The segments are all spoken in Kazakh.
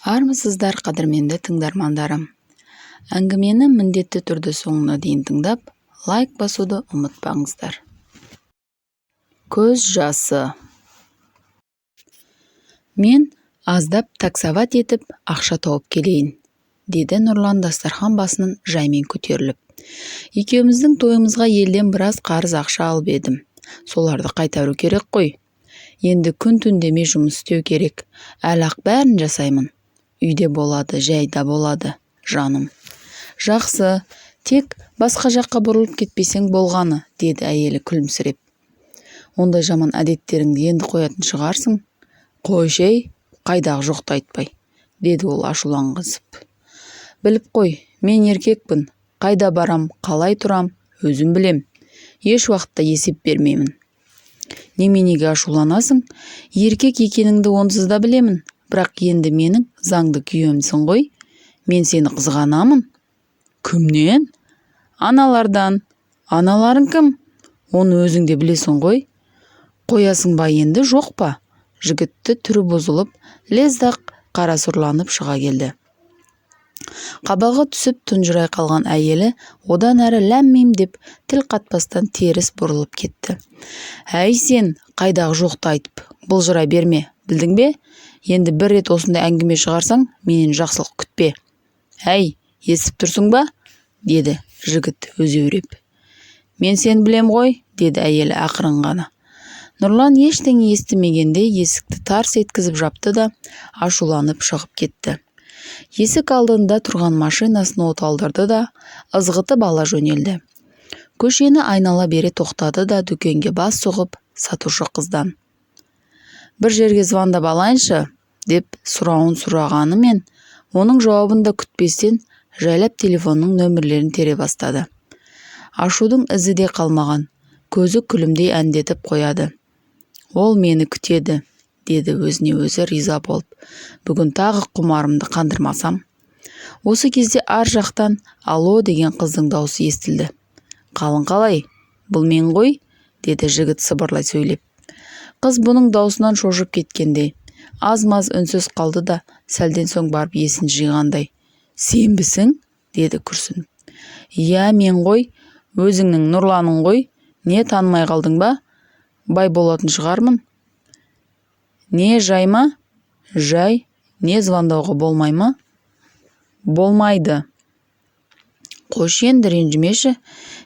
Армысыздар, қадірменді тыңдармандарым! Әңгімені міндетті түрде соңына дейін тыңдап, лайк басуды ұмытпаңыздар. Көз жасы. Мен аздап таксовать етіп, ақша тауып келейін, деді Нұрлан дастархан басынан жаймен көтеріліп. Екеуміздің тойымызға елден біраз қарыз ақша алып едім, соларды қайтару керек қой. Енді күн-түн демей жұмыс істеу керек. Әлі-ақ бәрін жасаймын. Үйде болады, жайда болады, жаным. Жақсы, тек басқа жаққа бұрылып кетпесең болғаны, деді әйелі күлімсіреп. Ондай жаман әдеттеріңді енді қоятын шығарсың. Қойшы, ей, қайдағы жоқты айтпай, деді ол ашуланғансып. Біліп қой, мен еркекпін. Қайда барам, қалай тұрам, өзім білем. Еш уақытта есеп бермеймін. Неменеге ашуланасың? Еркек екеніңді онсыз да білемін. Бірақ енді менің заңды күйеуімсің ғой. Мен сені қызғанамын. Кімнен? Аналардан. Аналарың кім? Оны өзің де білесің ғой. Қоясың ба енді, жоқ па? Жігітті түрі бұзылып, лезде-ақ қарасұрланып шыға келді. Қабағы түсіп, тұнжырай қалған әйелі одан әрі ләм-мим деп тіл қатпастан теріс бұрылып кетті. Әй, сен, қайдағы жоқты айтып, былжырай берме, білдің бе? Енді бір рет осындай әңгіме шығарсаң, менен жақсылық күтпе. Әй, естіп тұрсың ба? Деді жігіт өзеуреп. Мен сені білем ғой, деді әйелі ақырын ғана. Нұрлан ештеңе естімегендей есікті тарс еткізіп жапты да, ашуланып шығып кетті. Есік алдында тұрған машинасын оталдырды да, ызғытып ала жөнелді. Көшені айнала бере тоқтады да, дүкенге бас сұғып, сатушы қыздан: «Бір жерге звондап алайыншы?» – деп сұрауын сұрағанымен, оның жауабын да күтпестен, жайлап телефонның нөмірлерін тере бастады. Ашудың ізі де қалмаған, көзі күлімдей әндетіп қояды. Ол мені күтеді, деді өзіне өзі риза болып. Бүгін тағы құмарымды қандырмасам. Осы кезде ар жақтан «Алло» деген қыздың даусы естілді. Қалың қалай? Бұл мен ғой, деді жігіт сыбырлай сөйлеп. Қыз бұның даусынан шошып кеткендей аз-маз үнсіз қалды да, сәлден соң барып есін жиғандай: «Сенбісің?» – деді күрсініп. Иә, мен ғой, өзіңнің Нұрланың ғой. Не, танымай қалдың ба? Бай болатын шығармын. Не, жай ма? Жай. Не, звондауға болмай ма? Болмайды. Қойшы енді, ренжімеші.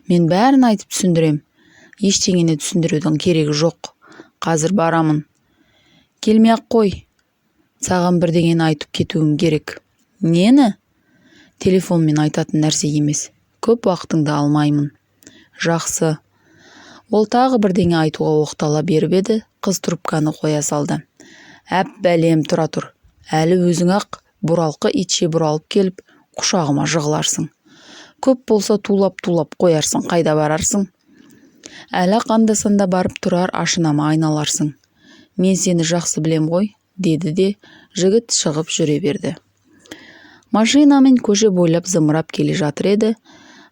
Мен бәрін айтып түсіндірем. Ештеңені түсіндірудің керегі жоқ. Қазір барамын. Келмей-ақ қой. Саған бірдеңені айтып кетуім керек. Нені? Телефонмен айтатын нәрсе емес. Көп уақытыңды алмаймын. Жақсы. Ол тағы бірдеңе айтуға оқтала беріп еді, қыз трубканы қоя салды. Әп, бәлем, тұра тұр. Әлі өзің-ақ бұралқы итше бұралып келіп, құшағыма жығыларсың. Көп болса тулап-тулап қоярсың, қайда барарсың? Әлі-ақ анда-санда барып тұрар ашынама айналарсың. Мен сені жақсы білем ғой, деді де, жігіт шығып жүре берді. Машинамен көше бойлап зымырап келе жатыр еді,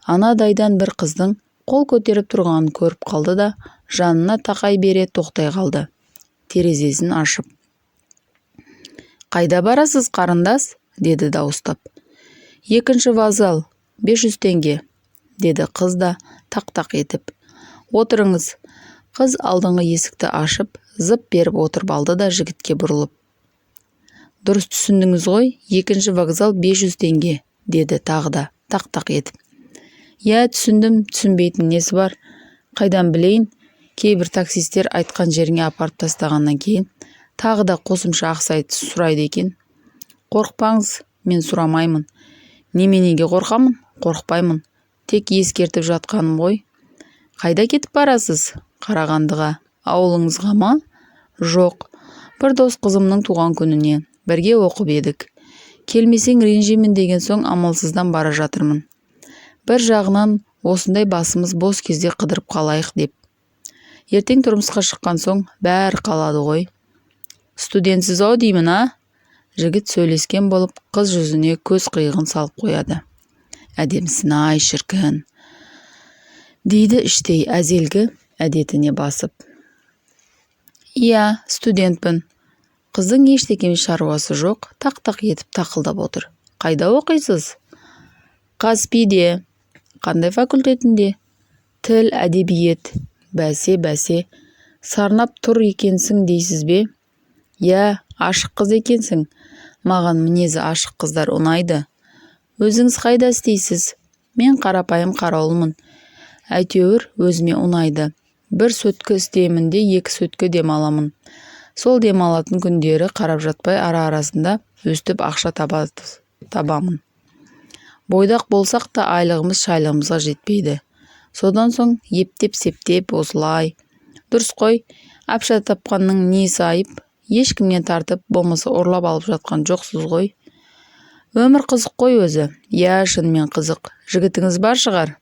анадайдан бір қыздың қол көтеріп тұрғанын көріп қалды да, жанына тақай бере тоқтай қалды. Терезесін ашып: «Қайда барасыз, қарындас?» – деді дауыстап. «Екінші вокзал, 500 теңге», – деді қыз да тақ-тақ етіп. Отырыңыз. Қыз алдыңғы есікті ашып, зып беріп отырып алды да, жігітке бұрылып: «Дұрыс түсіндіңіз ғой, екінші вокзал, 500 теңге», – деді тағы да тақ-тақ етіп. Иә, түсіндім, түсінбейтін несі бар? Қайдан білейін, кейбір таксистер айтқан жеріңе апарып тастағаннан кейін тағы да қосымша ақша сұрайды екен. Қорықпаңыз, мен сұрамаймын. Неменеге қорқамын? Қорықпаймын, тек ескертіп жатқаным ғой. Қайда кетіп барасыз? Қарағандыға. Ауылыңызға ма? Жоқ, бір дос қызымның туған күніне. Бірге оқып едік. Келмесең, ренжимін деген соң, амалсыздан бара жатырмын. Бір жағынан осындай басымыз бос кезде қыдырып қалайық деп. Ертең тұрмысқа шыққан соң бәрі қалады ғой. Студентсіз-ау деймін, а? Жігіт сөйлескен болып, қыз жүзіне көз қиығын салып қояды. Әдемісін-ай, шіркін, дейді іштей әзелгі әдетіне басып. Иә, студентпін. Қыздың ештеңемен шаруасы жоқ, тақ-тақ етіп тақылдап отыр. Қайда оқисыз? ҚазПИде. Қандай факультетінде? Тіл, әдебиет. Бәсе, бәсе, сарнап тұр екенсің дейсіз бе? Иә, ашық қыз екенсің. Маған мінезі ашық қыздар ұнайды. Өзіңіз қайда істейсіз? Мен қарапайым қарауылмын. Әйтеуір өзіме ұнайды. Бір сөткі істеймін де, 2 сөткі демаламын. Сол демалатын күндері қарап жатпай, ара-арасында өстіп ақша табамын. Бойдақ болсақ та айлығымыз шайлығымызға жетпейді. Содан соң ептеп-септеп осылай. Дұрыс қой, ақша тапқанның несі айып? Ешкімнен тартып, болмаса ұрлап алып жатқан жоқсыз ғой. Өмір қызық қой өзі. Иә, шынымен қызық. Жігітіңіз бар шығар?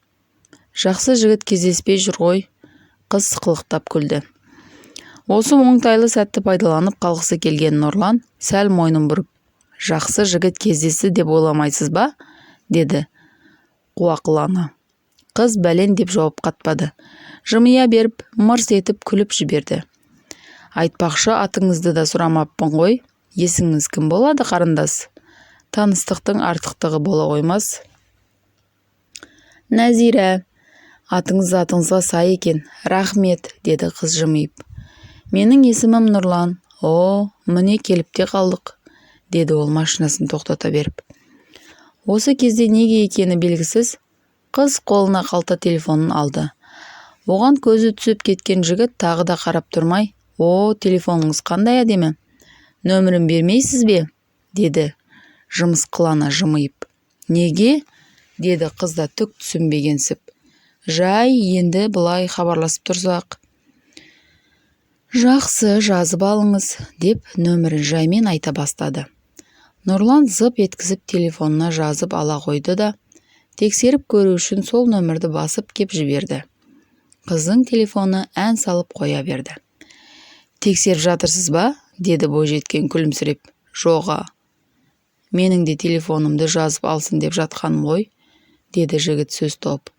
Жақсы жігіт кездеспей жүр ғой. Қыз сықылықтап күлді. Осы оңтайлы сәтті пайдаланып қалғысы келген Нұрлан сәл мойнын бұрып, жақсы жігіт кездесті деп ойламайсыз ба? Деді қуақылана. Қыз бәлен деп жауап қатпады. Жымия беріп, мырс етіп күліп жіберді. Айтпақшы, атыңызды да сұрамаппын ғой. Есіміңіз кім болады, қарындас? Таныстықтың артықтығы бола қоймас. Нәзира. Атыңыз затыңызға сай екен. Рахмет, деді қыз жымиып. Менің есімім Нұрлан. О, міне келіп те қалдық, деді ол машинасын тоқтата беріп. Осы кезде неге екені белгісіз, қыз қолына қалта телефонын алды. Оған көзі түсіп кеткен жігіт тағы да қарап тұрмай, «О, телефоныңыз қандай әдемі. Нөмірін бермейсіз бе?» деді жымысқылана жымиып. Неге? Деді қыз да түк түсінбегенсіп. Жай, енді былай хабарласып тұрсақ. Жақсы, жазып алыңыз, деп нөмірін жаймен айта бастады. Нұрлан зып еткізіп телефонына жазып ала қойды да, тексеріп көру үшін сол нөмірді басып кеп жіберді. Қыздың телефоны ән салып қоя берді. Тексеріп жатырсыз ба? Деді бойжеткен күлімсіреп. Жоға. Менің де телефонымды жазып алсын деп жатқаным ғой, деді жігіт сөз тауып.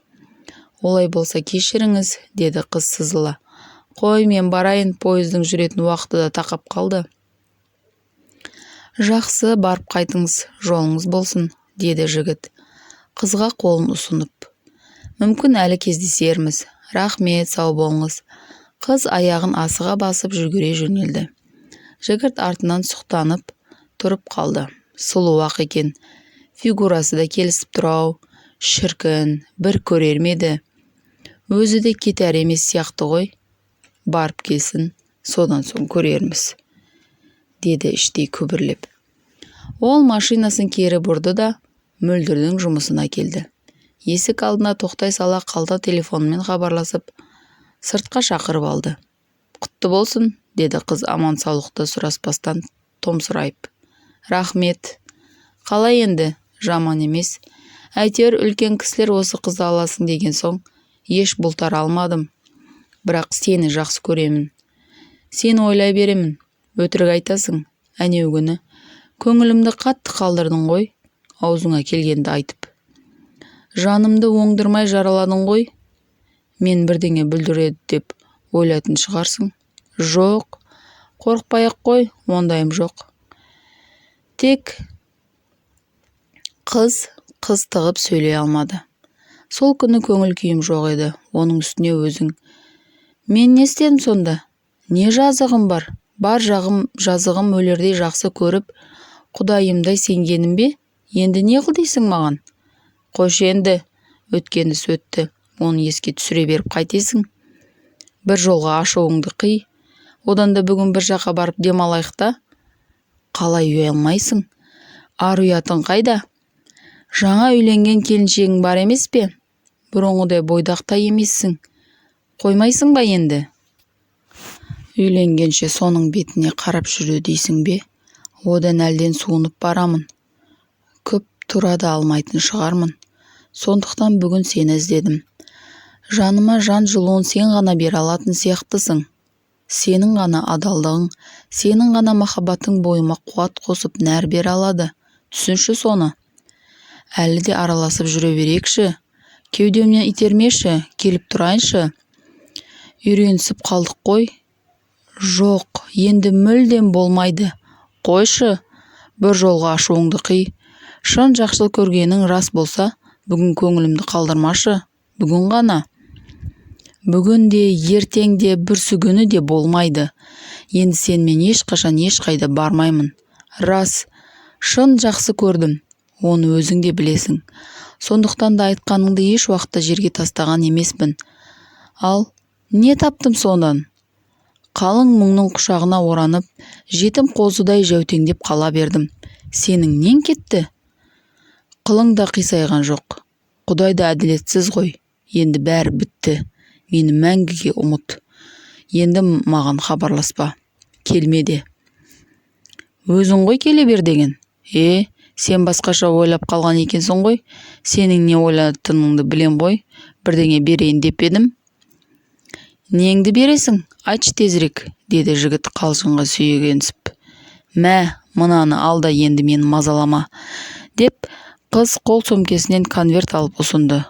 Олай болса кешіріңіз, деді қыз сызыла. Қой, мен барайын, пойыздың жүретін уақыты да тақап қалды. Жақсы, барып қайтыңыз, жолыңыз болсын, деді жігіт қызға қолын ұсынып. Мүмкін, әлі кездесерміз. Рахмет, сау болыңыз. Қыз аяғын асыға басып жүгіре жөнелді. Жігіт артынан сұқтанып тұрып қалды. Сұлу-ақ екен. Фигурасы да келісіп тұр-ау. Шіркін, бір көрер ме еді? Өзі де кетер емес сияқты ғой. Барып келсін, содан соң көрерміз, деді іштей күбірлеп. Ол машинасын кері бұрды да, Мөлдірдің жұмысына келді. Есік алдына тоқтай сала қалта телефонымен хабарласып, сыртқа шақырып алды. Құтты болсын, деді қыз аман-саулықты сұраспастан томсырайып. Рахмет. Қалай енді? Жаман емес. Әйтеуір үлкен кісілер осы қызды аласың деген соң, еш бұлтара алмадым. Бірақ сені жақсы көремін. Сені ойлай беремін. Өтірік айтасың. Әнеугүні көңілімді қатты қалдырдың ғой, аузыңа келгенді айтып. Жанымды оңдырмай жараладың ғой. Мен бірдеңе бүлдіреді деп ойлайтын шығарсың. Жоқ, қорықпай-ақ қой, ондайым жоқ. Тек қыз қыз тығып сөйлей алмады. Сол күні көңіл күйім жоқ еді. Оның үстіне өзің. Мен не істедім сонда? Не жазығым бар? Бар жағым жазығым өлердей жақсы көріп, құдайымдай сенгенім бе? Енді не қыл дейсің маған? Қойшы енді, өткен іс өтті. Оны еске түсіре беріп қайтесің? Бір жолға ашуыңды қи. Одан да бүгін бір жаққа барып демалайық та. Қалай ұялмайсың? Ар ұятың қайда? Жаңа үйленген келіншегің бар емес пе? Бұрынғыдай бойдақ та емессің. Қоймайсың ба енді? Үйленгенше соның бетіне қарап жүру дейсің бе? Одан әлден суынып барамын. Көп тұра да алмайтын шығармын. Сондықтан бүгін сені іздедім. Жаныма жан жылуын сен ғана бере алатын сияқтысың. Сенің ғана адалдығың, сенің ғана махаббатың бойыма қуат қосып нәр бере алады. Түсінші соны. Әлі де араласып жүре берейікші. Кеудемнен итермеші, келіп тұрайыншы. Үйренісіп қалдық қой. Жоқ, енді мүлдем болмайды. Қойшы, бір жолға ашуыңды қи. Шын жақсы көргенің рас болса, бүгін көңілімді қалдырмашы, бүгін ғана. Бүгін де, ертең де, бүрсігүні де болмайды. Енді сенімен ешқашан ешқайда бармаймын. Рас, шын жақсы көрдім, оны өзің де білесің. Сондықтан да айтқаныңды еш уақытта жерге тастаған емеспін. Ал не таптым содан? Қалың мұңның құшағына оранып, жетім қозыдай жәутеңдеп қала бердім. Сенің нең кетті? Қылың да қисайған жоқ. Құдай да әділетсіз ғой. Енді бәрі бітті. Мені мәңгіге ұмыт. Енді маған хабарласпа. Келме де. Өзің ғой келе бер деген. Сен басқаша ойлап қалған екенсің ғой. Сенің не ойлайтыныңды білем ғой. Бірдеңе берейін деп едім. Неңді бересің? Айтшы тезірек, деді жігіт қалжыңға сүйегенсіп. Мә, мынаны ал да енді мені мазалама, деп қыз қол сөмкесінен конверт алып ұсынды.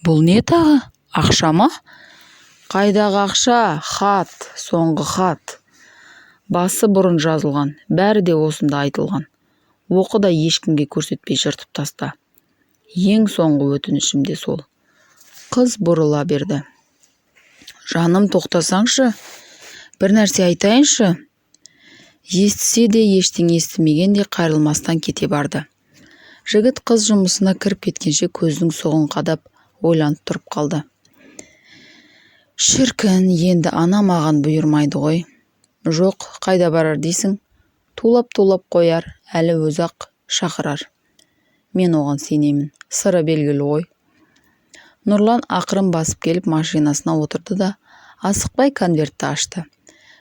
Бұл не тағы? Ақша ма? Қайдағы ақша? Хат, соңғы хат. Басы бұрын жазылған, бәрі де осында айтылған. Оқы да ешкімге көрсетпей жыртып таста. Ең соңғы өтінішім де сол. Қыз бұрыла берді. Жаным, тоқтасаңшы, бір нәрсе айтайыншы. Естісе де ештеңе естімегендей қайрылмастан кете барды. Жігіт қыз жұмысына кіріп кеткенше көзінің сұғын қадап ойланып тұрып қалды. Шіркін, енді ана маған бұйырмайды ғой. Жоқ, қайда барар дейсің? Тулап-тулап қояр, әлі өзі-ақ шақырар. Мен оған сенемін, сыры белгілі ғой. Нұрлан ақырын басып келіп машинасына отырды да, асықпай конвертті ашты.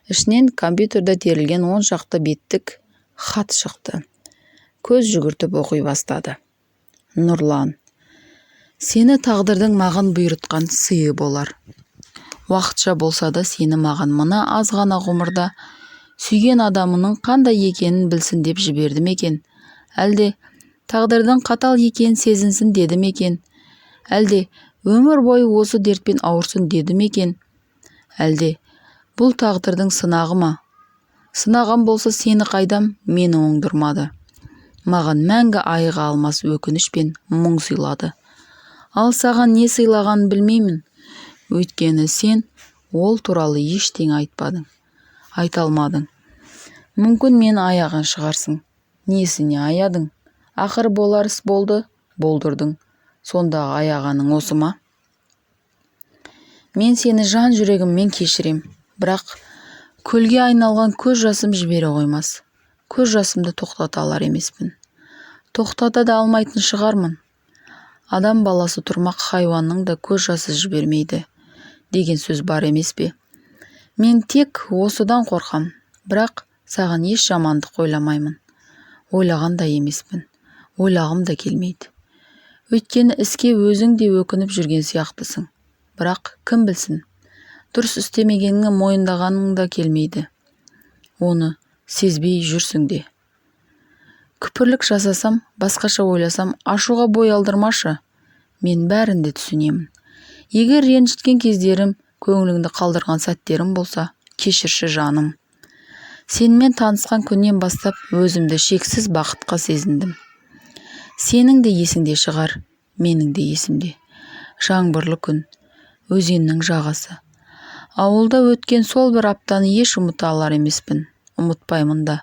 Ішінен компьютерде терілген 10 шақты беттік хат шықты. Көз жүгіртіп оқи бастады. Нұрлан, сені тағдырдың маған бұйыртқан сыйы болар. Уақытша болса да сені маған мына аз ғана ғұмырда сүйген адамының қандай екенін білсін деп жіберді ме екен? Әлде тағдырдың қатал екенін сезінсін деді ме екен? Әлде өмір бойы осы дертпен ауырсын деді ме екен? Әлде бұл тағдырдың сынағы ма? Сынаған болса сені қайдам, мені оңдырмады. Маған мәңгі айыға алмас өкініш пен мұң сыйлады. Ал саған не сыйлағанын білмеймін. Өйткені сен ол туралы ештеңе айтпадың, айта алмадың. Мүмкін мені аяған шығарсың. Несіне аядың? Ақыры болар іс болды, болдырдың. Сондағы аяғаның осы ма? Мен сені жан жүрегіммен кешірем, бірақ көлге айналған көз жасым жібере қоймас. Көз жасымды тоқтата алар емеспін. Тоқтата да алмайтын шығармын. Адам баласы тұрмақ хайуанның да көз жасы жібермейді деген сөз бар емес пе? Мен тек осыдан қорқам, бірақ саған еш жамандық ойламаймын. Ойлаған да емеспін, ойлағым да келмейді. Өйткені іске өзің де өкініп жүрген сияқтысың. Бірақ кім білсін, дұрыс істемегеніңді мойындағаның да келмейді. Оны сезбей жүрсің де. Күпірлік жасасам, басқаша ойласам, ашуға бой алдырмашы. Мен бәрін де түсінемін. Егер ренжіткен кездерім, көңіліңді қалдырған сәттерім болса, кешірші жаным. Сенімен танысқан күннен бастап өзімді шексіз бақытқа сезіндім. Сенің де есіңде шығар, менің де есімде. Жаңбырлы күн, өзеннің жағасы. Ауылда өткен сол бір аптаны еш ұмыта алар емеспін, ұмытпаймын да.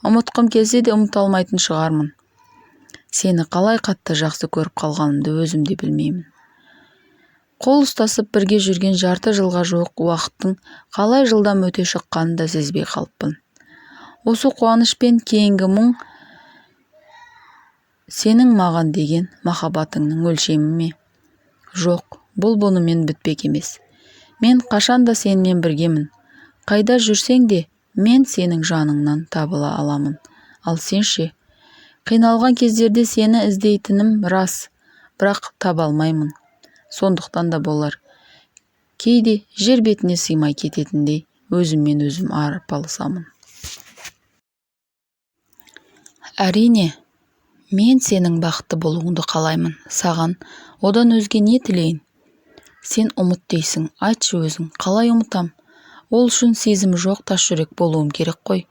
Ұмытқым келсе де ұмыта алмайтын шығармын. Сені қалай қатты жақсы көріп қалғанымды өзім де білмеймін. Қол ұстасып бірге жүрген жарты жылға жуық уақыттың қалай жылдам өте шыққанын да сезбей қалыппын. Осы қуаныш пен кейінгі мұң сенің маған деген махаббатыңның өлшемі ме? Жоқ, бұл бұнымен бітпек емес. Мен қашан да сенімен біргемін. Қайда жүрсең де, мен сенің жаныңнан табыла аламын. Ал сен ше? Қиналған кездерде сені іздейтінім рас, бірақ таба алмаймын. Сондықтан да болар. Кейде жер бетіне сыймай кететіндей өзіммен өзім арпалысамын. Әрине, мен сенің бақытты болуыңды қалаймын. Саған одан өзге не тілейін? Сен ұмыт дейсің, айтшы өзің, қалай ұмытам? Ол үшін сезімі жоқ тас жүрек болуым керек қой.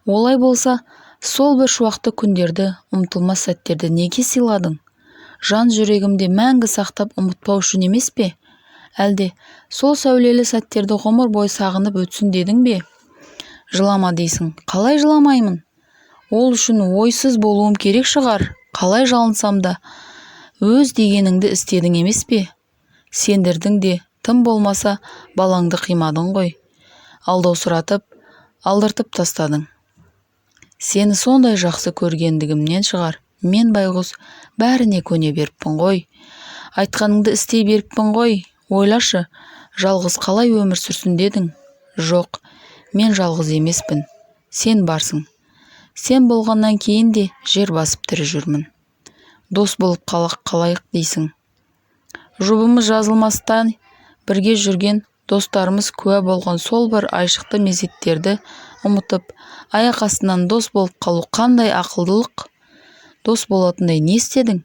Олай болса, сол бір шуақты күндерді, ұмытылмас сәттерді неге сыйладың? Жан жүрегімде мәңгі сақтап ұмытпау үшін емес пе? Әлде сол сәулелі сәттерді ғұмыр бойы сағынып өтсін дедің бе? Жылама дейсің. Қалай жыламаймын? Ол үшін ойсыз болуым керек шығар. Қалай жалынсам да өз дегеніңді істедің емес пе? Сендірдің де, тым болмаса балаңды қимадың ғой. Алдаусыратып, алдыртып тастадың. Сені сондай жақсы көргендігімнен шығар, мен байғұс бәріне көне беріппін ғой. Айтқаныңды істей беріппін ғой. Ойлашы, жалғыз қалай өмір сүрсін дедің? Жоқ, мен жалғыз емеспін. Сен барсың. Сен болғаннан кейін де жер басып тірі жүрмін. Дос болып қалайық дейсің. Жұбымыз жазылмастан бірге жүрген достарымыз куә болған сол бір айшықты мезеттерді ұмытып, аяқ астынан дос болып қалу қандай ақылдылық? Дос болатындай не істедің?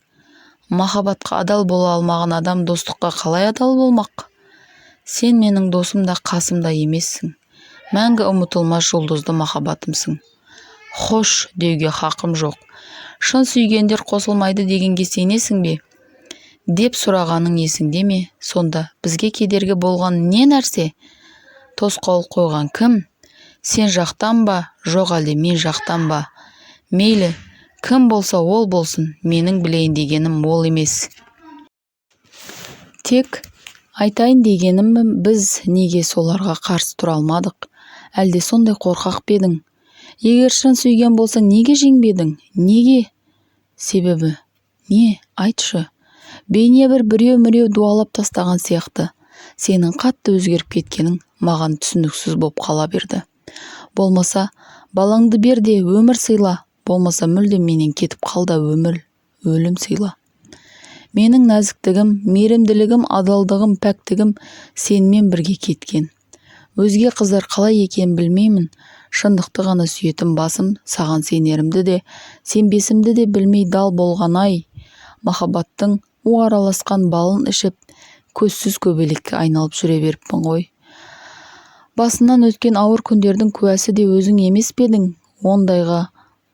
Махаббатқа адал бола алмаған адам достыққа қалай адал болмақ? Сен менің досым да, қасым да емессің. Мәңгі ұмытылмас жұлдызды махаббатымсың. Хош деуге хақым жоқ. Шын сүйгендер қосылмайды дегенге сенесің бе? Деп сұрағаның есіңде ме? Сонда бізге кедергі болған не нәрсе? Тосқауыл қойған кім? Сен жақтан ба, жоқ әлде мен жақтан ба? Мейлі, кім болса ол болсын, менің білейін дегенім ол емес. Тек айтайын дегенім, біз неге соларға қарсы тұра алмадық? Әлде сондай қорқақ па едің? Егер шын сүйген болсаң, неге жеңбедің? Неге? Себебі не? Айтшы. Бейне бір біреу-міреу дуалап тастаған сияқты. Сенің қатты өзгеріп кеткенің маған түсініксіз боп қала берді. Болмаса, балаңды бер де өмір сыйла, болмаса мүлдем менен кетіп қал да өмір, өлім сыйла. Менің нәзіктігім, мейірімділігім, адалдығым, пәктігім сенімен бірге кеткен. Өзге қыздар қалай екенін білмеймін. Шындықты ғана сүйетін басым саған сенерімді де, сенбесімді де білмей дал болған ай. Махаббаттың у араласқан балын ішіп, көзсіз көбелекке айналып жүре беріппін ғой. Басымнан өткен ауыр күндердің куәсі де өзің емес пе едің? Ондайға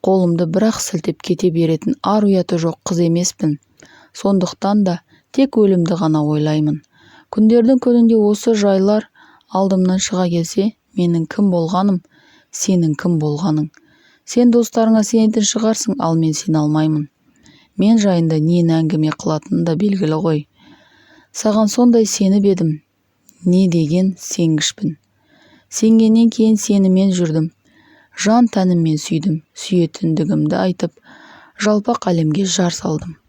қолымды бір-ақ сілтеп кете беретін ар-ұяты жоқ қыз емеспін. Сондықтан да тек өлімді ғана ойлаймын. Күндердің күнінде осы жайлар алдымнан шыға келсе, менің кім болғаным, сенің кім болғаның? Сен достарыңа сенетін шығарсың, ал мен сене алмаймын. Мен жайында нені әңгіме қылатының да белгілі ғой. Саған сондай сеніп едім. Не деген сенгішпін. Сенгеннен кейін сенімен жүрдім. Жан тәніммен сүйдім, сүйетіндігімді айтып, жалпақ әлемге жар салдым.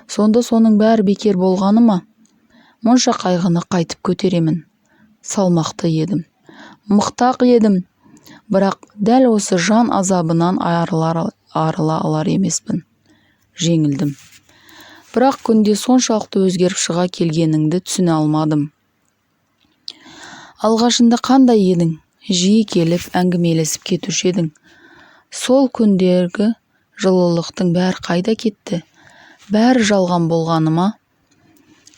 Сонда соның бәрі бекер болғаны ма? Мұнша қайғыны қайтып көтеремін. Салмақты едім. Мықты-ақ едім. Бірақ дәл осы жан азабынан арыла алар емеспін. Жеңілдім. Бірақ күнде соншалықты өзгеріп шыға келгеніңді түсіне алмадым. Алғашында қандай едің? Жиі келіп, әңгімелесіп кетуші едің. Сол күндергі жылылықтың бәрі қайда кетті? Бәрі жалған болғаны ма?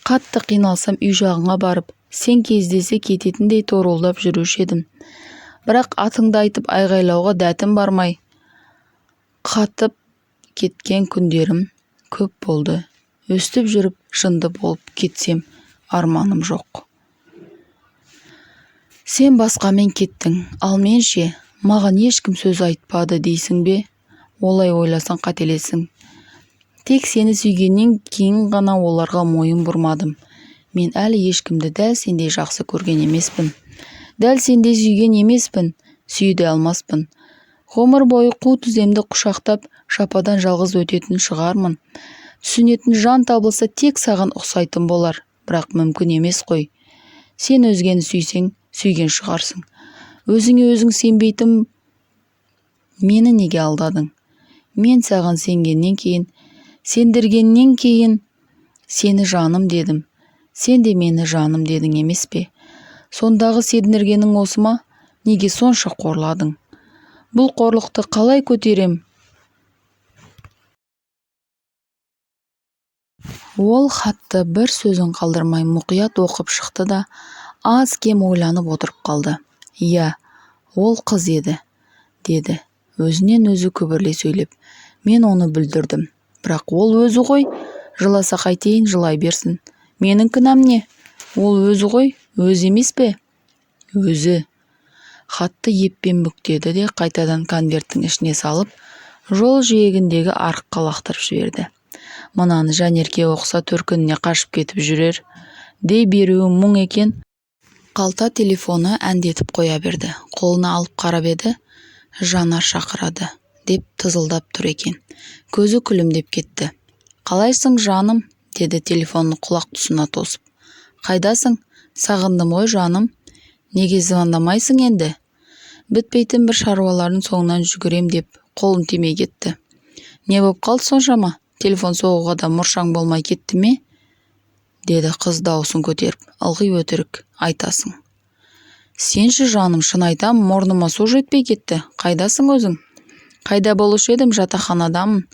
Қатты қиналсам үй жағыңа барып, сен кездесе кететіндей торуылдап жүруші едім. Бірақ атыңды айтып айғайлауға дәтім бармай, қатып кеткен күндерім көп болды. Өстіп жүріп жынды болып кетсем арманым жоқ. Сен басқамен кеттің, ал мен ше, маған ешкім сөз айтпады дейсің бе? Олай ойласаң қателесің. Тек сені сүйгеннен кейін ғана оларға мойын бұрмадым. Мен әлі ешкімді дәл сендей жақсы көрген емеспін. Дәл сендей сүйген емеспін, сүйе де алмаспын. Ғұмыр бойы қу тіземді құшақтап, жападан жалғыз өтетін шығармын. Түсінетін жан табылса тек саған ұқсайтын болар, бірақ мүмкін емес қой. Сен өзгені сүйсең, сүйген шығарсың. Өзіңе өзің сенбейтін мені неге алдадың? Мен саған сенгеннен кейін, сендіргеннен кейін сені жаным дедім. Сен де мені жаным дедің емес пе? Сондағы сендіргенің осы ма? Неге сонша қорладың? Бұл қорлықты қалай көтерем? Ол хатты бір сөзін қалдырмай мұқият оқып шықты да, аз-кем ойланып отырып қалды. Иә, ол қыз еді, деді. Өзінен өзі күбірлей сөйлеп. Мен оны бүлдірдім. Бірақ ол өзі ғой. Жыласа қайтейін, жылай берсін. Менің кінәм не? Ол өзі ғой, өзі емес пе? Өзі. Хатты еппен бүктеді де, қайтадан конверттің ішіне салып, жол жиегіндегі арыққа лақтырып жіберді. Мынаны Жанерке оқыса, төркініне қашып кетіп жүрер дей беруі мұң екен. Қалта телефоны әндетіп қоя берді. Қолына алып қарап еді, Жанар шақырады деп тызылдап тұр екен. Көзі күлімдеп кетті. Қалайсың, жаным? Деді телефонын құлақ тұсына тосып. Қайдасың? Сағындым ғой, жаным. Неге звондамайсың енді? Бітпейтін бір шаруалардың соңынан жүгірем деп қолым тимей кетті. Не боп қалды соншама? Телефон соғуға да мұршаң болмай кетті ме? Деді қыз даусын көтеріп. Ылғи өтірік айтасың. Сенші, жаным, шын айтам, мұрныма су жетпей кетті. Қайдасың өзің? Қайда болушы едім, жатақханадамын.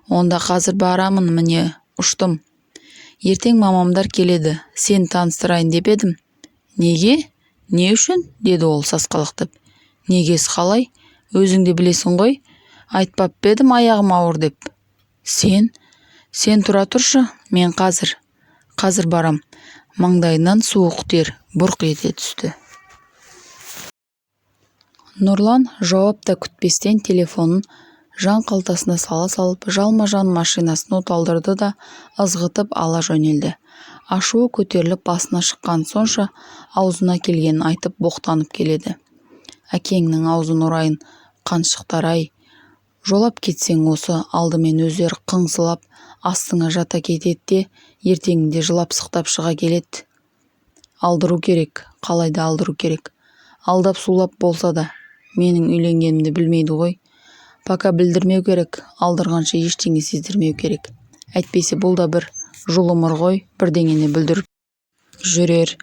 Онда қазір барамын, міне, ұштым. Ертең мамамдар келеді, сені таныстырайын деп едім. Неге? Не үшін? Деді ол сасқалақтап. Негесі қалай? Өзің де білесің ғой. Айтпап па едім аяғым ауыр деп? Сен тұра тұршы, мен қазір. Қазір барам. Маңдайынан суық тер бұрқ ете түсті. Нұрлан жауап та күтпестен телефонын жан қалтасына сала салып, жалма-жан машинасын оталдырды да, ызғытып ала жөнелді. Ашуы көтеріліп басына шыққан сонша, аузына келгенін айтып, боқтанып келеді. Әкеңнің аузын ұрайын, қаншықтар-ай! Жолап кетсең осы, алдымен өздері қыңсылап астыңа жата кетеді де, ертеңінде жылап-сықтап шыға келеді. Алдыру керек, қалай да алдыру керек. Алдап-сулап болса да. Менің үйленгенімді білмейді ғой. Пока білдірмеу керек, алдырғанша ештеңе сездірмеу керек. Әйтпесе бұл да бір жұлымыр ғой, бірдеңені бүлдіріп жүрер.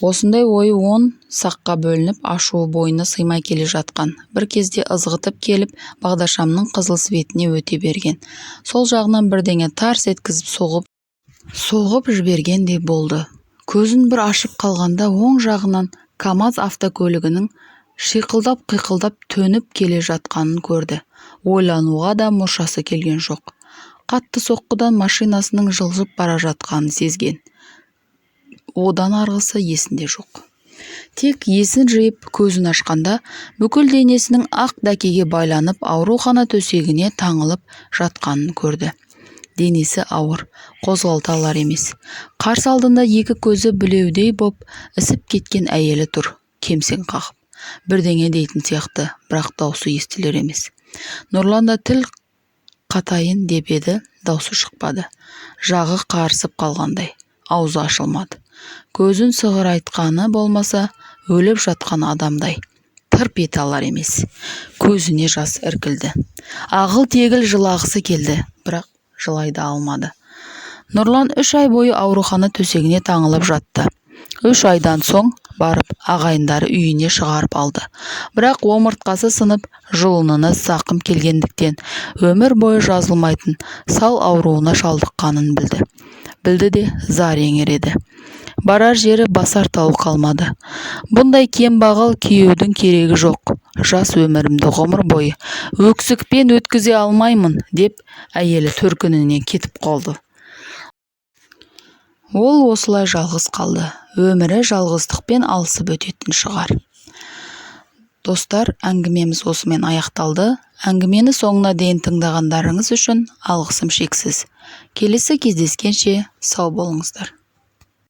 Осындай ойы он саққа бөлініп, ашуы бойына сыймай келе жатқан бір кезде ызғытып келіп, бағдаршамның қызыл светіне өте берген. Сол жағынан бірдеңе тарс еткізіп соғып жібергендей болды. Көзін бір ашып қалғанда оң жағынан КамАЗ автокөлігінің шиқылдап-қиқылдап төніп келе жатқанын көрді. Ойлануға да мұршасы келген жоқ. Қатты соққыдан машинасының жылжып бара жатқанын сезген. Одан арғысы есінде жоқ. Тек есін жиып, көзін ашқанда бүкіл денесінің ақ дәкеге байланып, аурухана төсегіне таңылып жатқанын көрді. Денесі ауыр, қозғалта алар емес. Қарсы алдында екі көзі білеудей боп ісіп кеткен әйелі тұр, кемсең қағып. Бірдеңе дейтін сияқты, бірақ даусы естілер емес. Нұрлан да тіл қатайын деп еді, даусы шықпады. Жағы қарысып қалғандай, аузы ашылмады. Көзін сығырайтқаны болмаса, өліп жатқан адамдай тырп ете алар емес. Көзіне жас іркілді. Ағыл-тегіл жылағысы келді, бірақ жылай да алмады. Нұрлан 3 ай бойы аурухана төсегіне таңылып жатты. 3 айдан соң барып ағайындары үйіне шығарып алды. Бірақ омыртқасы сынып, жұлынына зақым келгендіктен өмір бойы жазылмайтын сал ауруына шалдыққанын білді. Білді де зар еңіреді. Барар жері, басар тауы қалмады. Бұндай кембағал күйеудің керегі жоқ. Жас өмірімді ғұмыр бойы өксікпен өткізе алмаймын, деп әйелі төркініне кетіп қалды. Ол осылай жалғыз қалды. Өмірі жалғыздықпен алысып өтетін шығар. Достар, әңгімеміз осымен аяқталды. Әңгімені соңына дейін тыңдағандарыңыз үшін алғысым шексіз. Келесі кездескенше сау болыңыздар.